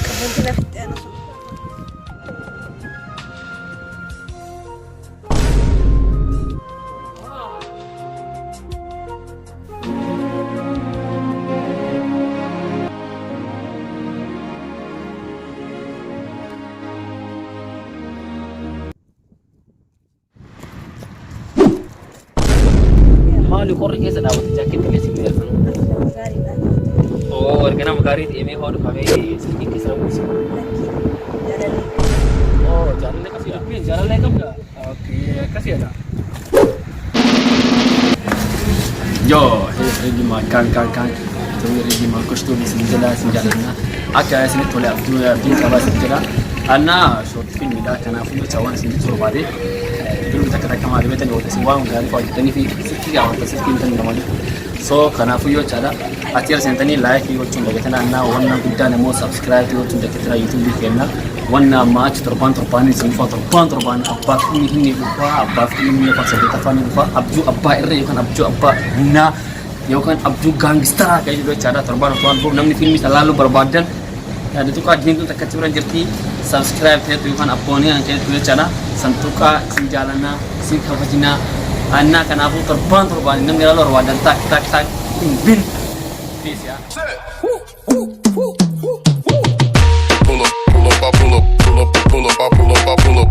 Kafanti na fixxee ana sun. Maali qorri keessa dhaabate jaakkeetti illee si miidhagsan. Nama gaariidha. Oo erga nama gaarii ta'e mee hoodhu qabee silkiin keessa buusi. Jaalallee. Oo jaalallee qabda. Dubbiin jaalallee qabda. Okay akkasiidha. Yo, Rijima kan kan kan. Tumi Rijima kushtuu isin jala isin jaalanna. Akka isinitti tole abduu abdiin qabaa isin jala. Anna short filmidha kanaafuu jecha waan isin jechuu barbaade filmi takka takka maal beektan yoo isin waan gaarii fa'aa hojjetanii fi silkii gaafata silkii hin ta'in malee. So kanaafuu yoo jechaadha ati yeroo seentanii like gochuun dagatina annaa wanna guddaan immoo subscribe gochuun dagatina YouTube kenna wanna ammaa achi torbaan torbaan isin dhufa torbaan torbaan abbaa filmii hin dhufa abbaa filmii yookaan saddeettaffaa ni dhufa abjuu abbaa irra yookaan abjuu abbaa humnaa yookaan abjuu gaangstaraa kan jedhu jechaadha torbaan torbaan dhufuuf namni filmii sana laaluu barbaadan yaada tuqaa diimtuu takka achi bira jirti subscribe ta'etu yookaan abboonii kan ta'etu jechaadha san tuqaa isin jaalannaa isin kabajinaa annaa kanaafuu torbaan torbaan namni ilaaluu barbaadan tak tak tak hin bin peace yaa. Pull up, pull up, I pull up, pull up, pull up, I pull up, I pull up.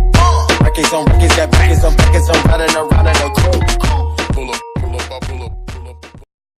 Records on records, got records on records, I'm riding around in a coupe.